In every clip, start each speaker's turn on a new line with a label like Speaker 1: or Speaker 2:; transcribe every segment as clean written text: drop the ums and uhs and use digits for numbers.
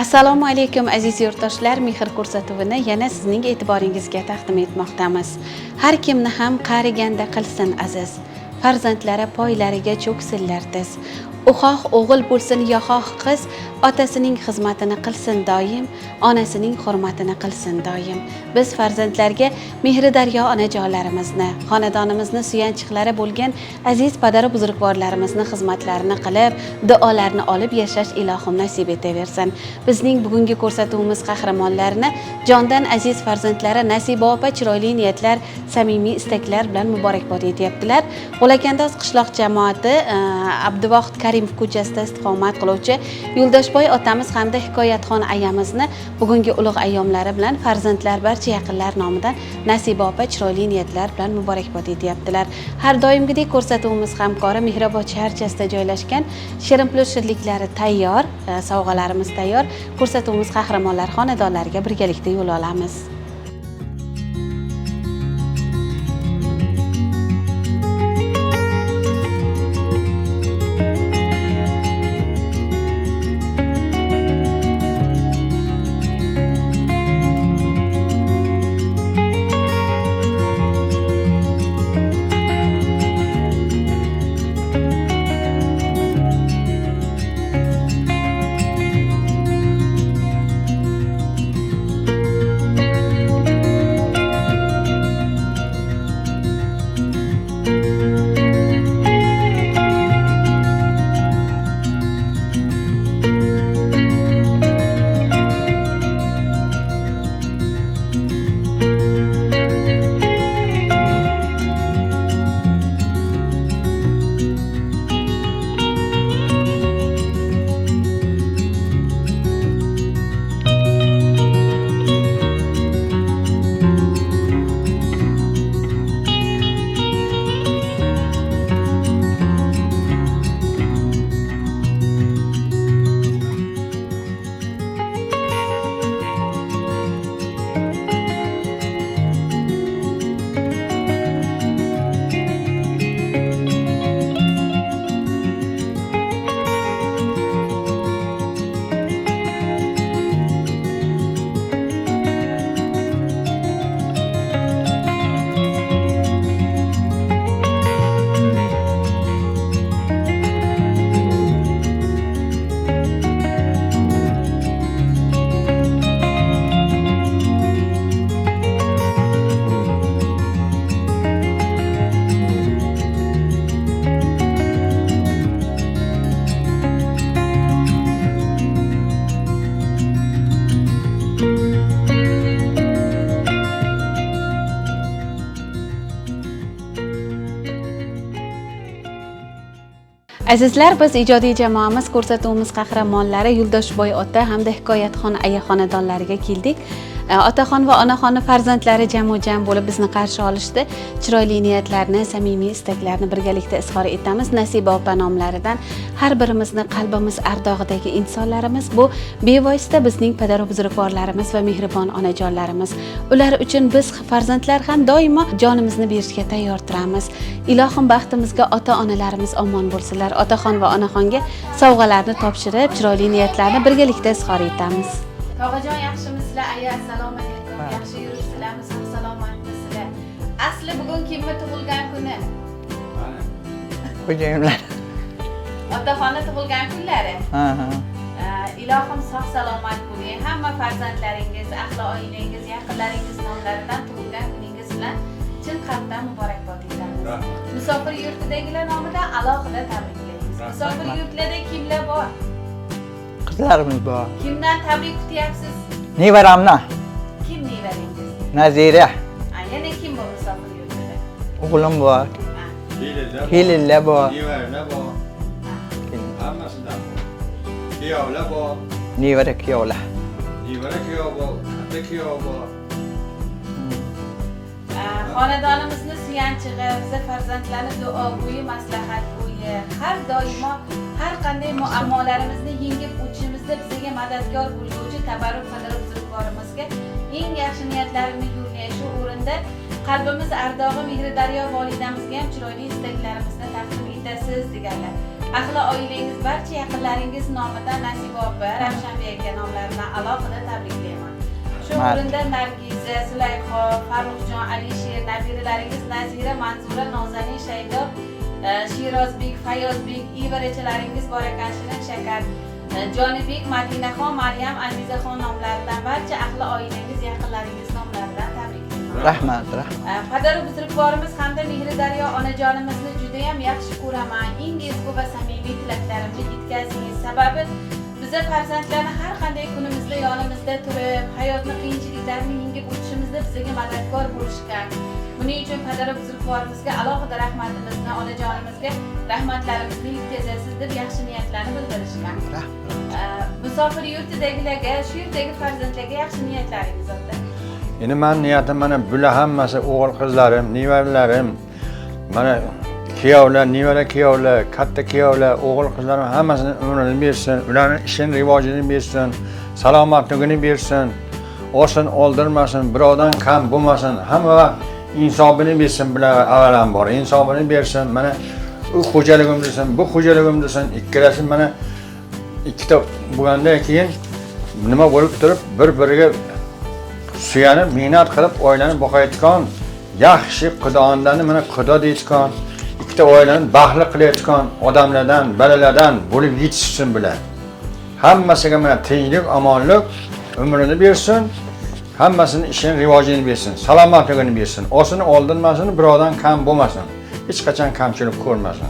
Speaker 1: Assalomu alaykum aziz yurtdoshlar, mehr ko'rsatuvini yana sizning e'tiboringizga taqdim etmoqdamiz. Har kimni ham qariganda qilsin aziz, farzandlari poylariga cho'ksinlar tiz. U xoh o'g'il bo'lsin yo xoh qiz, otasining xizmatini qilsin doim, onasining hurmatini qilsin doim. Biz farzandlarga mehri daryo onajonlarimizni, xonadonimizni suyanchiqlari bo'lgan aziz padaru buzrukvorlarimizni xizmatlarini qilib, duolarini olib yashash ilohim nasib etaversin. Bizning bugungi ko'rsatuvimiz qahramonlarini jondan aziz farzandlari Nasiba opa chiroyli niyatlar, samimiy istaklar bilan muborakbod etyaptilar. G'ulakandoz qishloq jamoati Abduvohid Karimov ko'chasida istiqomat qiluvchi Yo'ldoshboy otamiz hamda Hikoyatxon ayamizni bugungi ulug' ayyomlari bilan farzandlar barcha yaqinlar nomidan Nasiba opa chiroyli niyatlar bilan muborakbod etyaptilar. Har doimgidek ko'rsatuvimiz hamkori Mehrobod shaharchasida joylashgan Shirin Plus shirinliklari tayyor, sovg'alarimiz tayyor. Ko'rsatuvimiz qahramonlar xonadonlariga birgalikda yo'l olamiz. Azizlar, biz ijodiy jamoamiz ko'rsatuvimiz qahramonlari Yo'ldoshboy ota hamda Hikoyatxon aya xonadonlariga keldik. Otaxon va onaxonni farzandlari jamu-jam bo'lib bizni qarshi olishdi. Chiroyli niyatlarni, samimiy istaklarni birgalikda izhor etamiz. Nasiba opa nomlaridan har birimizni qalbimiz ardog'idagi insonlarimiz bu bevosita bizning padaru buzrukvorlarimiz va mehribon onajonlarimiz. Ular uchun biz farzandlar ham doimo jonimizni berishga tayyor turamiz. Ilohim baxtimizga ota-onalarimiz omon bo'lsinlar. Otaxon va onaxonga sovg'alarni topshirib, chiroyli niyatlarni birgalikda izhor etamiz. Tog'ajon, yaxshimisizlar? Aya, assalomu alaykum. Yaxshi yuribsizlarmi? Sog' salomatmisizlar? Asli bugun kimni tug'ilgan kuni?
Speaker 2: Xo'jayinlar.
Speaker 1: Otaxonni tug'ilgan kunlari.
Speaker 2: Ha ha.
Speaker 1: Ilohim sog' salomat bo'ling. Hamma farzandlaringiz, ahli oilangiz, yaqinlaringiz nomlaridan tug'ilgan kuningiz bilan chin qalbdan muborakbod etamiz. Musofir yurtidagilar nomidan alohida tabriklaymiz. Musofir yurtlarda kimlar bor?
Speaker 2: Qizlarimiz bor.
Speaker 1: Kimdan tabrik kutyapsiz?
Speaker 2: Nevaramdan.
Speaker 1: Kim nevarangiz?
Speaker 2: Nazira.
Speaker 1: Yana kim bor musofir yurtida?
Speaker 2: O'g'lim bor. Kelinlar bor.
Speaker 3: Nevaralar bor. Hammasidan bor. Kuyovlar bor.
Speaker 2: Nevara kuyovlar.
Speaker 3: Nevara kuyov bor, katta kuyov bor.
Speaker 1: Xonadonimizni suyanchig'i, biza farzandlarni duogo'yi, maslahatgo'yi, har doimo har qanday muammolarimizni yengib o'tishimizda bizga madadkor bo'lguvchi tabarruk padaru buzrukvorimizga eng yaxshi niyatlarimni yo'llay. Shu o'rinda qalbimiz ardog'i mehri daryo volidamizga ham chiroyli istaklarimizni taqdim etasiz deganlar. Ahli oilangiz, barcha yaqinlaringiz nomidan Nasiba opa, Ravshanbek aka nomlaridan alohida tabriklayman. Shu
Speaker 2: Rahmat.
Speaker 1: o'rinda Nargiza, Zulayho, Farruxjon, Alisher, nabiralaringiz Nazira, Manzura, Nozanin, Shaydo, Sherozbek, Fayozbek, evarachalaringiz bor ekan, Shirin Shakar, Jonibek, Madinaxon, Maryam, Azizaxon nomlaridan barcha ahli oilangiz, yaqinlaringiz nomlaridan tabriklayman.
Speaker 2: Rahmat, rahmat.
Speaker 1: Padaru buzrukvorimiz hamda Mehri Daryo onajonimizni juda ham yaxshi ko'raman. Eng ezgu va samimiy tilaklarimni yetkazing. Sababi biza farzandlarni har qanday kunimizda yonimizda turib, hayotni qiyinchiliklarini yengib o'tishimizda bizga madadkor bo'lishgan. Buning uchun padaru buzrukvorimizga alohida rahmatimizni, onajonimizga rahmatlarimizni yetkazasiz deb yaxshi niyatlarni bildirishgan.
Speaker 2: Rahmat.
Speaker 1: Musofir yurtidagilarga, shu yerdagi farzandlarga yaxshi niyatlaringiz ota.
Speaker 3: Endi mani niyatim, mana bular hammasi o'g'il qizlarim, nevaralarim, mana kuyovlar, nevara kuyovlar, katta kuyovlar, o'g'il qizlarim, hammasini umrini bersin, ularni ishini rivojini bersin, salomatligini bersin, osin oldirmasin, birovdan kam bo'lmasin, hamma vaqt insobini bersin. Bular avvalambor insobini bersin. Mana u xo'jaligim desin, bu xo'jaligim desin, ikkalasi mana ikkita bo'lgandan keyin nima bo'lib turib, bir biriga suyanib, mehnat qilib, oilani boqayotgan, yaxshi qudonlarni mana xudo deyotgan, ikkita oilani baxtli qilayotgan odamlardan, balalardan bo'lib yetishsin bular. Hammasiga mana tinchlik, omonlik, umrini bersin, hammasini ishini rivojini bersin, salomatligini bersin, osini oldirmasin, birovdan kam bo'lmasin, hech qachon kamchilik ko'rmasin.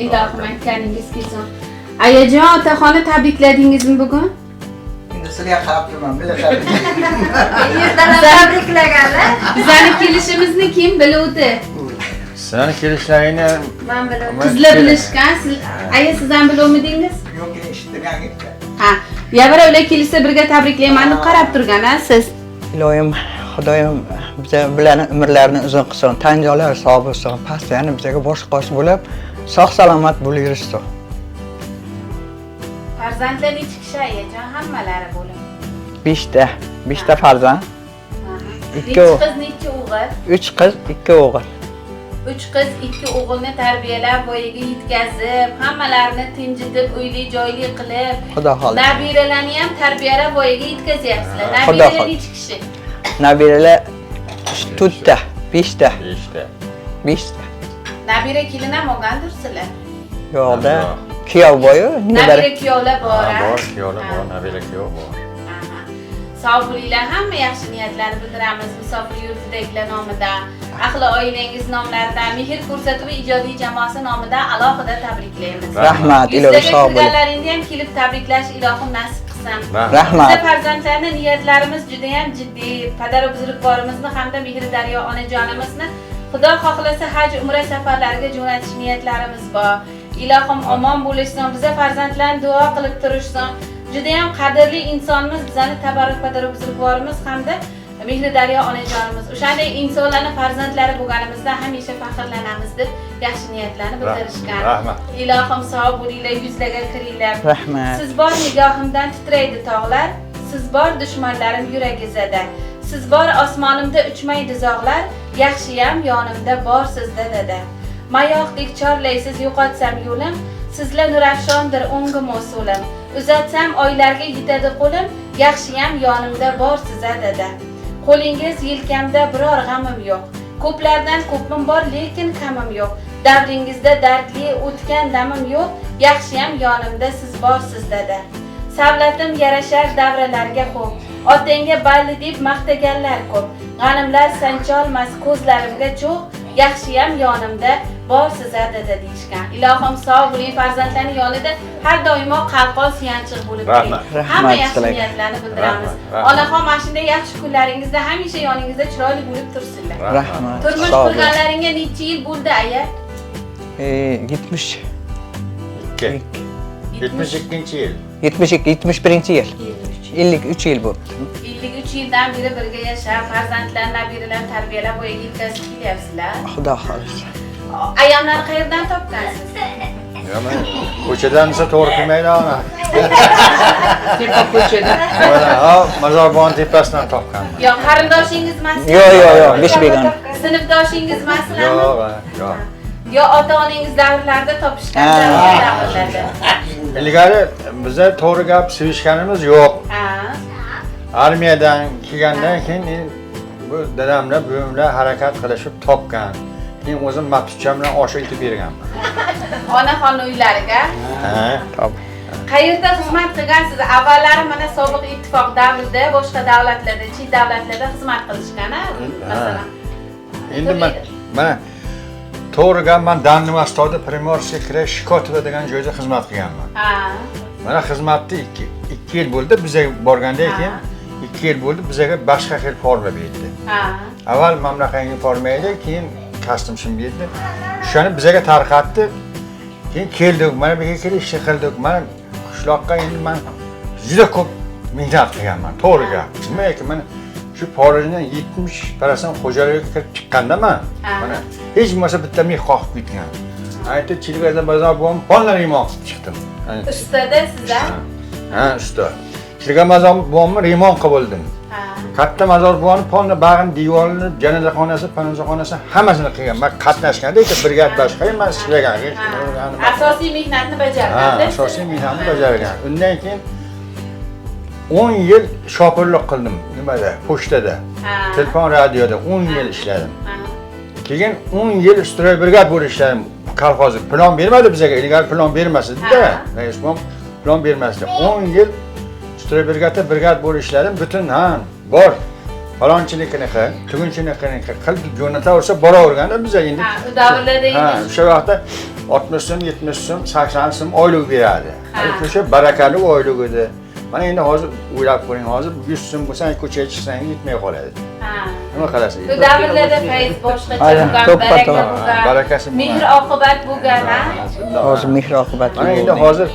Speaker 1: Ilohim, aytganingiz kelsin. Ayajon, otaxonni tabrikladingizmi bugun?
Speaker 2: Endi sizlarga qarab turman, bilasan.
Speaker 4: Ertalab tabriklaganlar.
Speaker 1: Bizani kelishimizni kim biluvdi?
Speaker 3: Sizlarni kelishlaringni
Speaker 4: Men bilaman.
Speaker 1: Qizlar bilishgan, siz, aya, siz ham biluvmidingiz?
Speaker 2: Yo'q, eshitdim.
Speaker 1: Ha, yavara ular kelishsa birga tabriklayman deb qarab turgan, ha, siz.
Speaker 2: Iloyim, Xudoyim biza bularni umrlarini uzun qilsin, tan jonlari sog' bo'lsin, pastlarni bizga bosh qosh bo'lib, sog' salomat bo'lib yurishsin.
Speaker 1: Farzandlar nechi kishi, ayajon, hammalari bo'lib?
Speaker 2: Beshta, beshta farzand,
Speaker 1: Nechi qiz, nechi o'g'il?
Speaker 2: 3 qiz, 2 o'g'il.
Speaker 1: 3 qiz, 2 o'g'ilni tarbiyalab, voyaga yetkazib, hammalarini tinjitib, uyli joyli qilib,
Speaker 2: Xudo xohlasa.
Speaker 1: nabiralarni ham tarbiyalab voyaga yetkazyapsizlar.
Speaker 2: Xudo
Speaker 1: Nabiralar
Speaker 2: xohlasa.
Speaker 1: nechi kishi?
Speaker 2: Nabiralar to'rtta, beshta,
Speaker 3: Beshta.
Speaker 2: Beshta.
Speaker 1: Nabira kelin ham olgandirsizlar.
Speaker 2: Yo'qda
Speaker 3: Yo'q.
Speaker 2: kuyov boyu,
Speaker 1: Nabira
Speaker 2: nevara.
Speaker 1: kuyovlar bor.
Speaker 3: Ha,
Speaker 1: A?
Speaker 3: bor, kuyovlar
Speaker 1: Ha.
Speaker 3: bor, nabira kuyov bor.
Speaker 1: Aha. Sog' bo'linglar, hamma yaxshi niyatlarni bildiramiz musofir yurtidagilar nomidan, ahli oilangiz nomlaridan, Mehr ko'rsatuvi ijodiy jamoasi nomidan alohida tabriklaymiz.
Speaker 2: Rahmat, iloyim
Speaker 1: Yuzlarga
Speaker 2: sog' bo'ling.
Speaker 1: kirganlaringda ham kelib tabriklash ilohim nasib qilsin.
Speaker 2: Rahmat.
Speaker 1: Biza farzandlarni niyatlarimiz juda ham jiddiy. Padaru buzrukvorimizni hamda Mehri Daryo onajonimizni Xudo xohlasa haj umra safarlariga jo'natish niyatlarimiz bor. Ilohim omon bo'lishsin, biza farzandlarni duo qilib turishsin. Juda ham qadrli insonimiz, bizani tabarruk padaru buzrukvorimiz hamda Mehri Daryo onajonimiz. O'shanday insonlarning farzandlari bo'lganimizdan hamisha faxrlanamiz deb yaxshi niyatlarni bildirishgan.
Speaker 3: Rahmat.
Speaker 1: Ilohim sog' bo'linglar, yuzlarga kiringlar.
Speaker 2: Rahmat.
Speaker 1: Siz bor nigohimdan titraydi tog'lar, siz bor dushmanlarim yuragi zada. Siz bor osmonimda uchmaydi zog'lar, yaxshiyam yonimda borsiz-da dada. Mayoqdek chorlaysiz yo'qotsam yo'lim, sizlar nurafshondir o'ngim so'lim. Uzatsam oylarga yetadi qo'lim, yaxshiyam yonimda borsiz-a dada. Qo'lingiz yelkamda, biror g'amim yo'q. Ko'plardan ko'pim bor, lekin kamim yo'q. Davringizda dardli o'tgan damim yo'q, yaxshiyam yonimda siz borsiz dada. Savlatim yarashar davralarga xo'p. Otangga balli deb maqtaganlar ko'p. G'animlar sancholmas ko'zlarimga cho'g', yaxshiyam yonimda borsiz a dada deyishgan. Ilohim sog' bo'ling, farzandlarning yonida har doimo qalqon suyanchiq bo'lib turing.
Speaker 3: Rahmat.
Speaker 2: Rahmat
Speaker 1: Hamma yaxshi
Speaker 2: sizlarga.
Speaker 1: niyatlarni bildiramiz.
Speaker 3: Rahmat, rahmat.
Speaker 1: Onaxon, mana shunday yaxshi kunlaringizda hamisha yoningizda chiroyli bo'lib tursinlar.
Speaker 2: Rahmat.
Speaker 1: Turmush
Speaker 2: Sog' bo'ling.
Speaker 1: qurganlaringga necha yil bo'ldi, aya?
Speaker 2: 70
Speaker 3: Ikki. 72-yil.
Speaker 2: 72, 71-yil. 53 yil bo'libdi.
Speaker 1: 53 yildan beri birga yashab, farzandlar, nabiralar tarbiyalab voyaga yetkazib kelyapsizlar.
Speaker 2: Xudo xohlasa.
Speaker 1: Ayamlarni qayerdan topgansiz?
Speaker 3: Yo, men ko'chadan desa to'g'ri kelmaydi ona.
Speaker 5: Tepa ko'chada.
Speaker 3: Mana, ha, Mazorbon tepasidan topganman.
Speaker 1: Yo, qarindoshingiz emasmi?
Speaker 2: Yo'q, yo'q, yo'q, besh begona.
Speaker 1: Sinfdoshingiz emaslarmi?
Speaker 3: Yo'q, ha, yo'q.
Speaker 1: Yo ota-onangiz davrlarida topishgan davrlarda.
Speaker 3: Ilgari biza to'g'ri gap sevishganimiz yo'q.
Speaker 1: Ha.
Speaker 3: Armiyadan kelgandan keyin bu dadamlar, buvimlar harakat qilishib topgan. Keyin o'zim matucham bilan osh eltib berganman.
Speaker 1: Onaxon uylariga.
Speaker 3: Ha,
Speaker 2: Top.
Speaker 1: Qayerda xizmat qilgansiz? Avvallari mana sobiq ittifoq davrida boshqa davlatlarda, chet davlatlarda xizmat qilishgan, masalan.
Speaker 3: Endi mana to'g'ri gap, man Дальний Восток da Primorskiy kray Shkotova degan joyda xizmat qilganman.
Speaker 1: Ha.
Speaker 3: Mana xizmatni 2 yil bo'ldi, biza borgandan keyin 2 yil bo'ldi, bizaga boshqa xil forma berdi.
Speaker 1: Ha.
Speaker 3: Avval mamlakatga forma edi, keyin kostyum shim berdi. O'shani bizaga tarqatdi. Keyin keldik, mana bu yerga kelib ish qildik. Mana qishloqqa endi man juda ko'p mehnat qilganman, to'g'ri gap. Nimaki mana shu xorijdan 70% xo'jalikka kirib chiqqandaman. Mana hech bo'lmasa bitta mix qoqib ketgan. Aytdi, Chilgazda bozor bo'lib, ponlar remont qilib chiqdim.
Speaker 1: Ustada sizlar?
Speaker 3: Ha, usta. Chilga bozor bo'lib, remont qilib oldim. Katta mozor buvani ponna bag'ini, devorini, janazaxonasi, panozaxonasi hammasini qilgan. Men qatnashganda esa brigad boshqa emas, ishlagan.
Speaker 1: Asosiy mehnatni bajargan.
Speaker 3: Ha, asosiy mehnatni bajargan. Undan keyin 10 yil shopirlik qildim nimada, pochtada. Telefon radioda 10 yil ishladim. Keyin 10 yil stroybrigad bo'lib ishladim. Kolxoz plan bermadi bizga, ilgari plan bermas edi-da. Rais plan bermasdi. 10 yil stroybrigadda brigad bo'lib ishladim. Butun ha, bor. Falonchinikini qil, tugunchinikini qil, jo'nataversa boraverganda biza endi.
Speaker 1: Ha, u davrlarda endi.
Speaker 3: Ha, o'sha vaqtda 60 so'm, 70 so'm, 80 so'm oylik beradi. O'sha barakali oylik edi. Mana endi hozir o'ylab ko'ring, hozir 100 so'm bo'lsa, ko'chaga chiqsangiz yetmay qoladi.
Speaker 1: Ha.
Speaker 3: Nima qilasiz?
Speaker 1: Bu davrlarda fayz boshqacha bo'lgan, baraka bo'lgan,
Speaker 3: barakasi
Speaker 1: mehr oqibat bo'lgan, ha?
Speaker 2: Hozir mehr oqibat.
Speaker 3: Mana endi hozir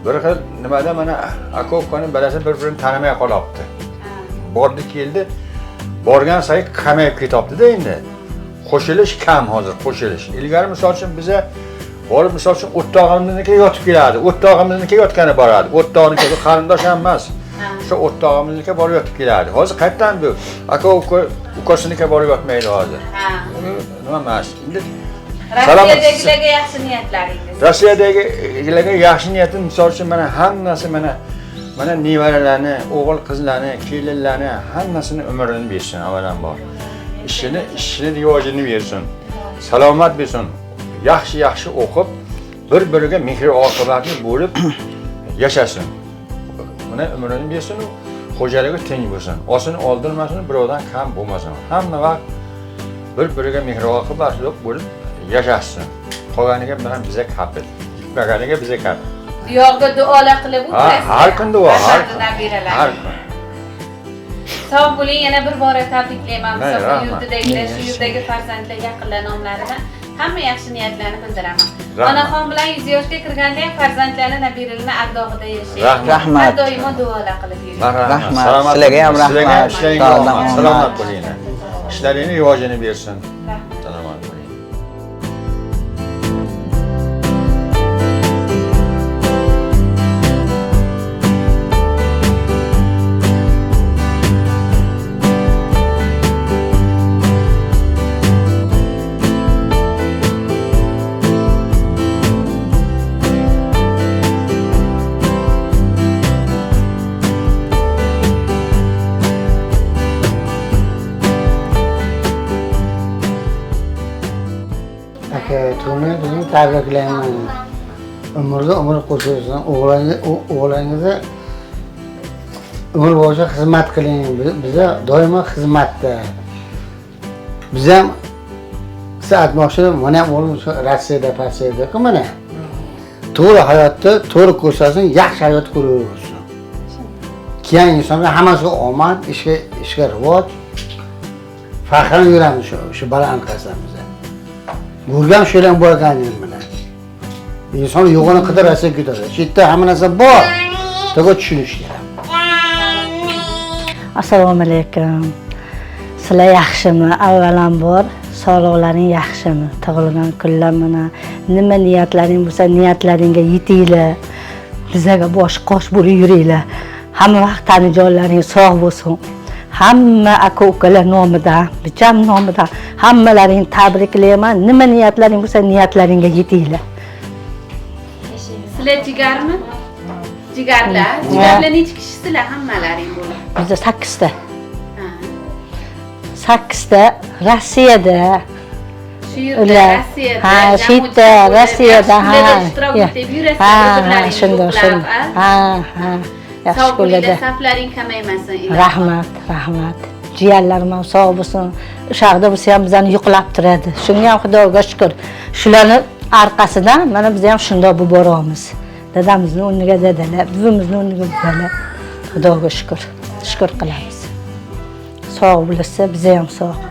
Speaker 3: bir xil nimada mana aka-ukani balasi bir-birini tanimay qolyapti. Bordi keldi, borgan sayi kamayib ketyapti-da endi. Qo'shilish kam hozir, qo'shilish. Ilgari misol uchun biza borib misol uchun o'rtog'imiznikiga yotib kelardi. O'rtog'imiznikiga yotgani borardi. O'rtog'niki qarindosh ham emas. O'sha o'rtog'imiznikiga borib yotib kelardi. Hozir qayerdan bu aka ukasinikiga borib yotmaydi hozir. Nima emas. Endi
Speaker 1: Rossiyadagilarga yaxshi niyatlaringiz.
Speaker 3: Rossiyadagilarga yaxshi niyatim misol uchun mana hammasi mana nevaralarni, o'g'il qizlarni, kelinlarni hammasini umrini bersin avvalambor. Ishini rivojini bersin. Salomat bersin. Yaxshi-yaxshi o'qib, bir-biriga mehr oqibatli bo'lib yashasin. Mana umrini bersin, xo'jaligi tinch bo'lsin. Osini oldirmasin, birovdan kam bo'lmasin. Hamma vaqt bir-biriga mehr oqibatli bo'lib yashasin. Qolganiga bilan biza kapil. Yetmaganiga biza kapil.
Speaker 1: Buyog'iga duolar qilib o'tirasiz.
Speaker 3: Har kun duo, har kun. Har kun.
Speaker 1: Sog' bo'ling, yana bir bora tabriklayman. Sog' yurtidagilar, shu yurtdagi farzandlar, yaqinlar nomlaridan hamma yaxshi niyatlarni bildiraman. Onaxon bilan 100 yoshga kirganda ham farzandlarni, nabiralarini ardog'ida yashaydi.
Speaker 2: Rahmat.
Speaker 1: Har doimo duolar qilib yuring.
Speaker 2: Rahmat. Sizlarga ham rahmat.
Speaker 3: Salomat bo'linglar. Ishlaringni rivojini bersin. Salomat bo'ling.
Speaker 6: Tug'ilgan tabriklayman. Umrga umr qo'shilsin. O'g'lingizni umr bo'yicha xizmat qiling. Biza doimo xizmatda. Biz ham siz aytmoqchi, mana ham o'g'lim Rossiyada, Rossiyada-ku mana. To'g'ri hayotda to'g'ri ko'rsasin, yaxshi hayot ko'raversin. Keyin insonga hammasiga omad, ishga rivoj. Faxrlanib yuramiz shu bola orqasidan biz. Bo'lgan shular bo'lgan mana. İnson yo'g'ini qidir Rossiyaga ketadi. Shu yerda hamma narsa bor. To'g'ri tushunish kerak.
Speaker 7: Assalomu alaykum. Sizlar yaxshimi? Avvalambor sog'liqlaring yaxshimi? Tug'ilgan kunlar mana nima niyatlaring bo'lsa niyatlaringga yetinglar. Bizaga bosh qosh bo'lib yuringlar. Hamma vaqt tanijonlaring sog' bo'lsin. Hamma aka ukalar nomidan, bicham nomidan hammalaringni tabriklayman. Nima niyatlaring bo'lsa niyatlaringga yetinglar.
Speaker 1: Sizlar jigarmi? Jigarlar. Jigarlar necha kishisizlar hammalaring bo'lib?
Speaker 7: Bizda 8 ta. 8 ta Rossiyada.
Speaker 1: Shu yerda Rossiyada.
Speaker 7: Ha, shu yerda Rossiyada, ha.
Speaker 1: Ishtirok etib yurasizlar,
Speaker 7: ha, shundoq, shundoq. Ha, ha. Yaxshi kunlarda.
Speaker 1: Saflaring kamaymasin.
Speaker 7: Rahmat, rahmat. Jiyanlarim ham sog' bo'lsin. O'sha bo'lsa ham bizani yo'qlab turadi. Shunga ham Xudoga shukr. Shularni orqasidan mana biz ham shundoq bo'lib boramiz. Dadamizni o'rniga dadalar, buvimizni o'rniga buvalar. Xudoga shukr. Shukr qilamiz. Sog' bo'lsa, biz ham sog'.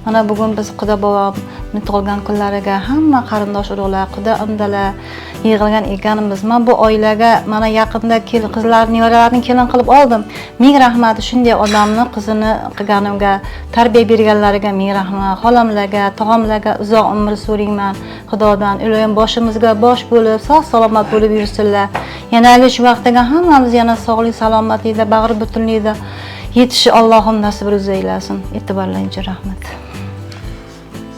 Speaker 8: Mana bugun biz quda bobomni tug'ilgan kunlariga hamma qarindosh urug'lar, quda undalar yig'ilgan ekanmiz. Men bu oilaga mana yaqinda qizlar, nevaralarni kelin qilib oldim. Ming rahmat shunday odamni qizini qilganimga, tarbiya berganlariga ming rahmat. Xolamlarga, tog'amlarga uzoq umr so'rayman Xudodan. Iloyim boshimizga bosh bo'lib, sog' salomat bo'lib yursinlar. Yana shu vaqtga hammamiz yana sog'lik, salomatlikda, bag'ri butunlikda yetishi Allohim nasib ro'zi aylasin. E'tiborlaringiz uchun rahmat.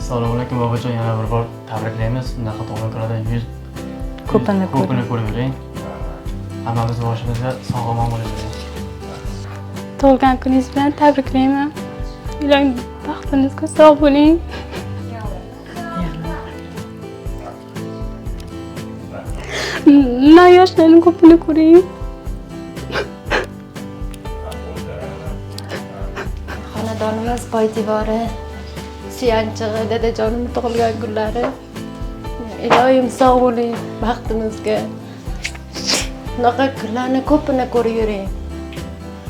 Speaker 9: Assalomu alaykum bobojon, yana bir bor tabriklaymiz. Bunaqa tug'ilgan kunlarda 100
Speaker 8: ko'pini
Speaker 9: ko'rib yuring. Hammamiz boshimizga sog' omon bo'lib yuring.
Speaker 10: Tug'ilgan kuningiz bilan tabriklayman. Iloyim baxtingizga sog' bo'ling. Na yoshlarning ko'pini ko'ring.
Speaker 4: Xonadonimiz poydevori, suyanchig'i, dadajonim tug'ilgan kunlari. Iloyim sog' bo'ling, baxtimizga. Bunaqa kunlarni ko'pini ko'rib yuring.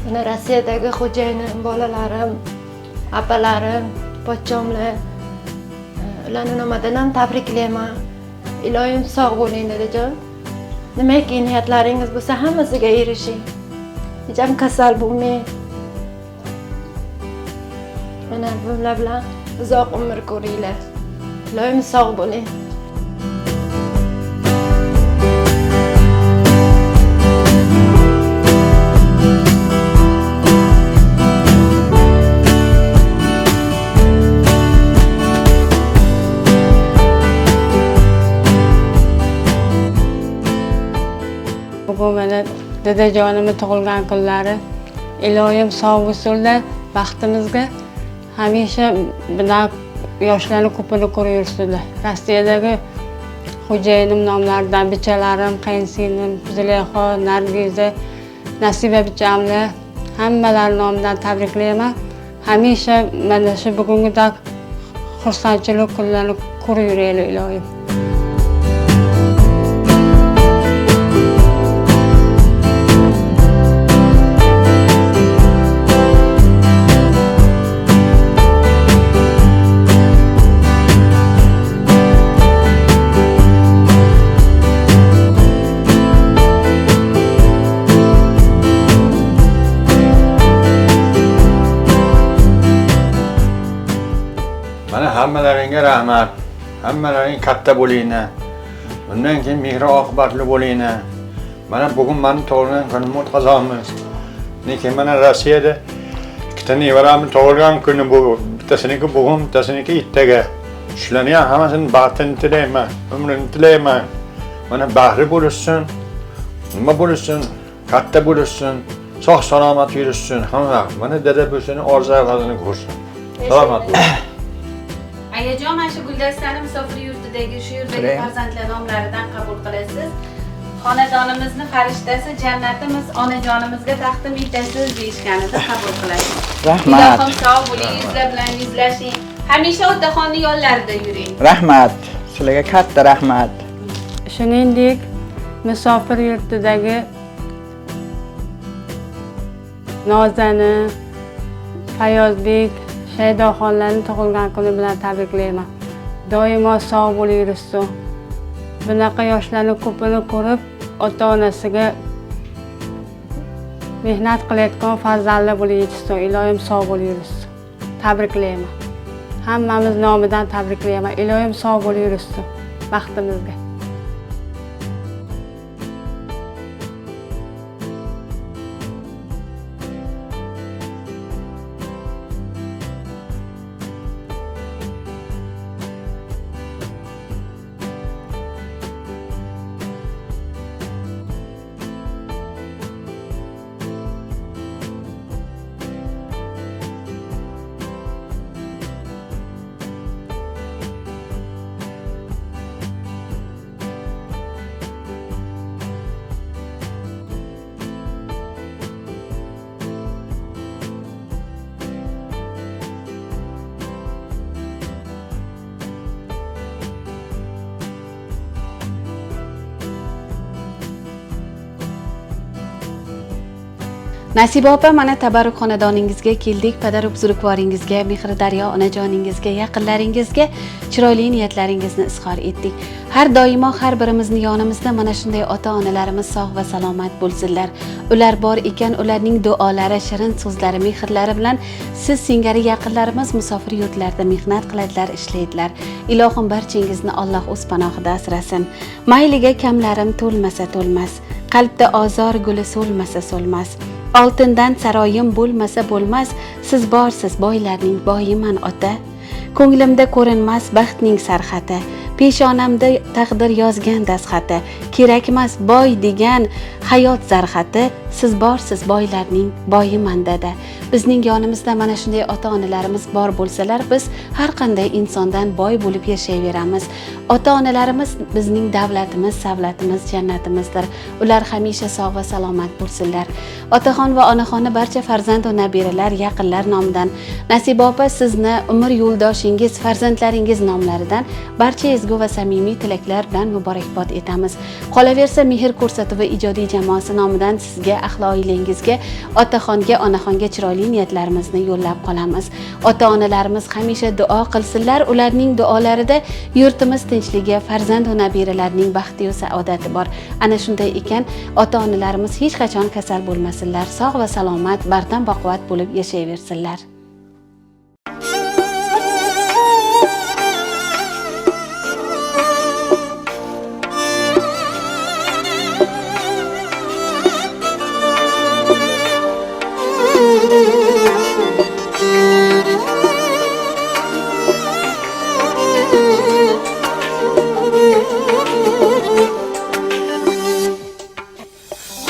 Speaker 4: Mana Rossiyadagi xo'jayinim, bolalarim, apalarim, pochchomlar, ularni nomidan ham tabriklayman. Iloyim sog' bo'ling dadajon. Nimaki niyatlaringiz bo'lsa hammasiga erishing. Hech ham kasal bo'lmang. Mana bular bilan uzoq umr ko'ringlar. Iloyim sog' bo'ling.
Speaker 10: Bugun mana dadajonimni tug'ilgan kunlari. Iloyim sog' bo'lsinlar, baxtimizga hamisha bunaqa yoshlarni ko'pini ko'rib yursinlar. Rossiyadagi xo'jayinim nomlaridan bichalarim, qaynsinglim, Zulayho, Nargiza, Nasiba bichamlar hammalari nomidan tabriklayman. Hamisha mana shu bugungidek xursandchilik kunlarini ko'rib yuraylik iloyim.
Speaker 3: Mana hammalaringga rahmat. Hammalaring katta bo'linglar. Bundan keyin mehr oqibatli bo'linglar. Mana bugun meni tug'ilgan kunimni o'tkazamiz. Lekin mana Rossiyada ikkita nevaramni tug'ilgan kuni bu. Bittasiniki bugun, bittasiniki ertaga. Shularni ham hammasini baxtini tilayman, umrini tilayman. Mana baxtli bo'lishsin, nima bo'lishsin, katta bo'lishsin, sog' salomat yurishsin. Hamma mana dada bo'lsin, orzu havasini ko'rsin. Salomat bo'ling.
Speaker 1: Ayajon, mana shu guldastani musofir yurtidagi shu yerdagi farzandlar nomlaridan qabul qilasiz. Xonadonimizni farishtasi, jannatimiz onajonimizga taqdim etasiz deyishganida qabul qilasiz.
Speaker 2: Rahmat.
Speaker 1: Ilohim sog' bo'ling, yuzlar bilan yuzlashing. Hamisha otaxonning yo'llarida yuring.
Speaker 2: Rahmat. Sizlarga katta rahmat.
Speaker 10: Shuningdek, musofir yurtidagi Nozani, Fayozbek, Shaydoxonlarni tug'ilgan kuni bilan tabriklayman. Doimo sog' bo'lib yurishsin. Bunaqa yoshlarni ko'pini ko'rib, ota-onasiga mehnat qilayotgan farzandlar bo'lib yetishsin. Iloyim sog' bo'lib yurishsin. Tabriklayman. Hammamiz nomidan tabriklayman. Iloyim sog' bo'lib yurishsin. Baxtimizga.
Speaker 1: Nasiba opa, mana tabarruk xonadoningizga keldik. Padaru buzrukvoringizga, mehri daryo onajoningizga, yaqinlaringizga chiroyli niyatlaringizni izhor etdik. Har doimo har birimizni yonimizda mana shunday ota-onalarimiz sog' va salomat bo'lsinlar. Ular bor ekan, ularning duolari, shirin so'zlari, mehrlari bilan siz singari yaqinlarimiz musofir yurtlarda mehnat qiladilar, ishlaydilar. Ilohim barchangizni Alloh o'z panohida asrasin. Mayliga kamlarim to'lmasa to'lmas, qalbda ozor guli so'lmasa so'lmas. Oltindan saroyim bo'lmasa bo'lmas, siz borsiz boylarning boyiman ota. Ko'nglimda ko'rinmas baxtning sarxati, peshonamda taqdir yozgan dastxati. Kerakmas boy degan hayot zarxati, siz borsiz boylarning boyiman dada. Bizning yonimizda mana shunday ota-onalarimiz bor bo'lsalar, biz har qanday insondan boy bo'lib yashayveramiz. Ota-onalarimiz bizning davlatimiz, savlatimiz, jannatimizdir. Ular hamisha sog' va salomat bo'lsinlar. Otaxon va onaxonni barcha farzand va nabiralar, yaqinlar nomidan Nasiba opa sizni umr yo'ldoshingiz, farzandlaringiz nomlaridan barcha ezgu va samimiy tilaklar bilan muborakbod etamiz. Qolaversa, Mehr ko'rsatuvi ijodiy jamoasi nomidan sizga, ahli oilangizga, otaxonga, onaxonga chiroyli niyatlarimizni yo'llab qolamiz. Ota-onalarimiz hamisha duo qilsinlar, ularning duolarida yurtimiz tinchligi, farzand va nabiralarning baxti va saodati bor. Ana shunday ekan, ota-onalarimiz hech qachon kasal bo'lmasinlar, sog' va salomat, bardam baquvvat bo'lib yashayversinlar.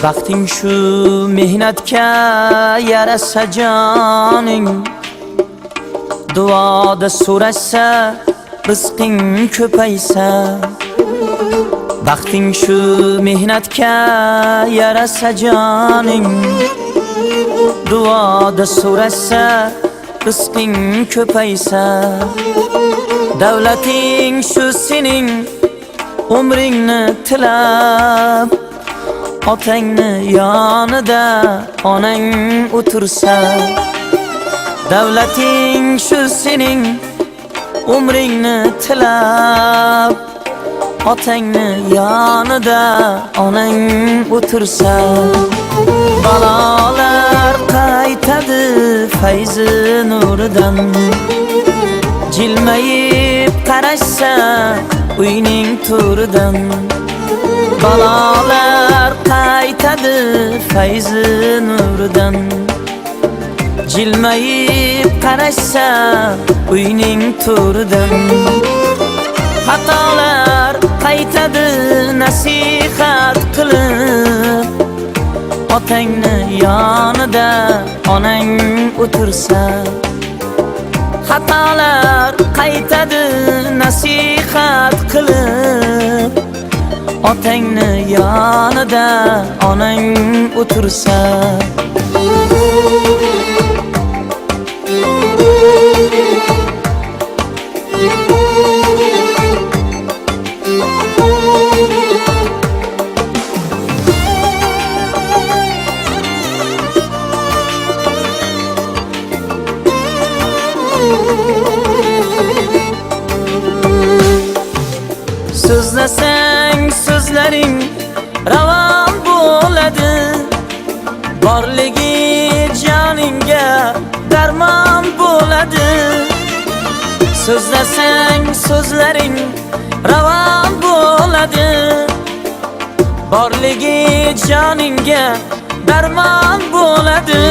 Speaker 11: Baxting shu mehnatga yarasa joning, duoda so'rasa rizqing ko'paysa. Baxting shu mehnatga yarasa joning, duoda so'rasa rizqing ko'paysa. Davlating shu sening umringni tilab, otangni yonida onang o'tirsa. Davlating shu sening umringni tilab, otangni yonida onang o'tirsa. Balolar qaytadi fayzi nuridan, jilmayib qarashsa uyning to'ridan. Balolar qaytadi fayzi nuridan, jilmayib qarashsa uyning to'ridan. Xatolar qaytadi nasihat qilib, otangni yonida onang o'tirsa. Xatolar qaytadi nasihat qilib, otangni yonida onang o'tirsa. So'zlasang so'zlaring ravon bo'ladi, borligi joningga darmon bo'ladi. So'zlasang so'zlaring ravon bo'ladi. Borligi joningga darmon bo'ladi.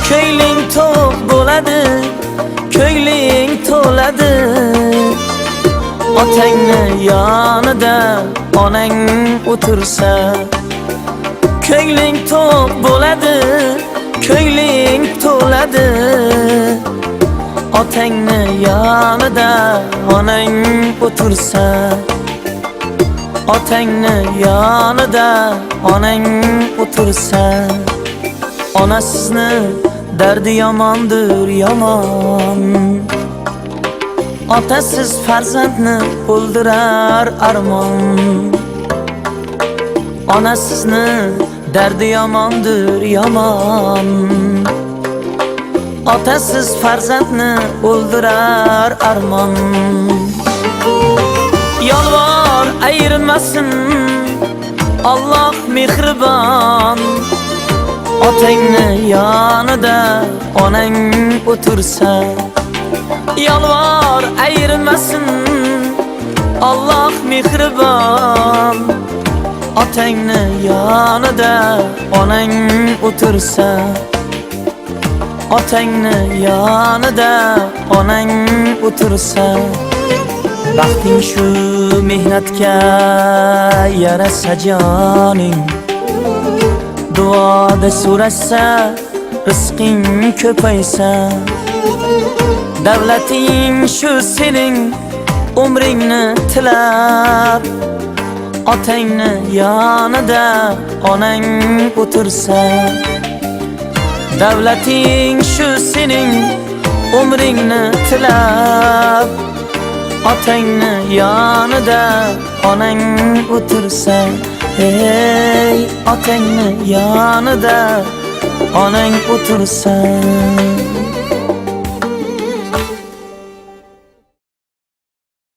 Speaker 11: Ko'ngling to'q bo'ladi, ko'ngling to'ladi. Otangni yonida onang o'tirsa, ko'ngling to'q bo'ladi, ko'ngling to'ladi. Otangni yonida onang o'tirsa, otangni yonida onang o'tirsa. Onasizni dardi yomondir yomon, otasiz farzandni o'ldirar armon. Onasizni dardi yomondir yomon, otasiz farzandni o'ldirar armon. Yolvor ayirmasin Alloh mehribon, otangni yonida onang o'tirsa. Yolvor ayirmasin Alloh mehribon, otangni yonida onang o'tirsa. Otangni yonida onang o'tirsa. Baxting shu mehnatga yarasa joning, duoda so'rasa rizqing ko'paysa. Davlating shu sening umringni tilab, otangni yonida onang o'tirsa. Davlating shu sening umringni tilab, otangni yonida onang o'tirsa. Ey, otangni yonida onang o'tirsa.